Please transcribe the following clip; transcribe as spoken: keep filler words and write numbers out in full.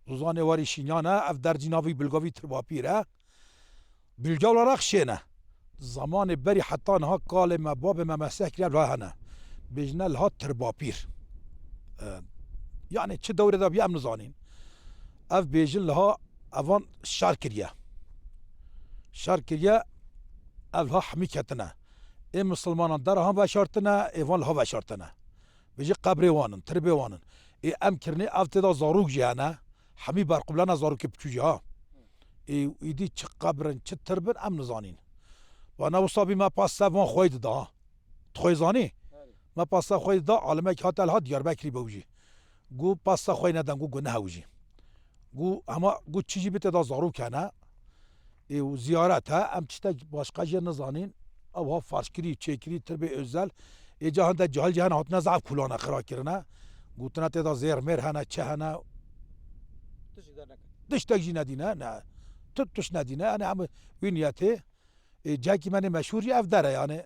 Duzanê warî şînyan e, ev der jî navî bilgavî tirbapîr e. Bilge olarak şên e. Zamanê berî heta niha kalê me, babê me meseh kiriye, ev la hene. Bêjine liha tirbapîr. E, yani çi dewrê de bî em nizanîn. Ev bêjin liha evan şer kiriye. Şer kiriye, ev liha hemî ketine. Ê misilmanan derahan veşartine, ê van liha veşartine. Bêjî qebrê wan in, tirbê wan in. Ê em kirinê ev tê de zarok jî hene. Hemî berqublana zarokê biçû jî ha. Ê, êdî çi qebr in, çi tirb in, em nizanîn. Wa ne wisa bî me pas sev van xwey dida ha. Tu xwey zanî? Me pas sev xwey dida, alimekî hate liha Diyarbekirî be wî jî. Got pas sev xwey neden, got guneh e wî jî. Got hema, got çi jî bê tê de zarok hene. Ê, û ziyaret e, em tiştek başqa jê nizanîn. Ew ha ferşkirî, çêkirî, tirbê özel. Ê ca hinde cahil jî hene hatine zaf kulane xira kirine. Gotine tê de zêr mêr hene, çi hene. Tiştek jî nedîne, ne. Tu tişt nedîne, yani em wî niyetê. Ê, cihekî me nê meşhûr jî ev der e, yani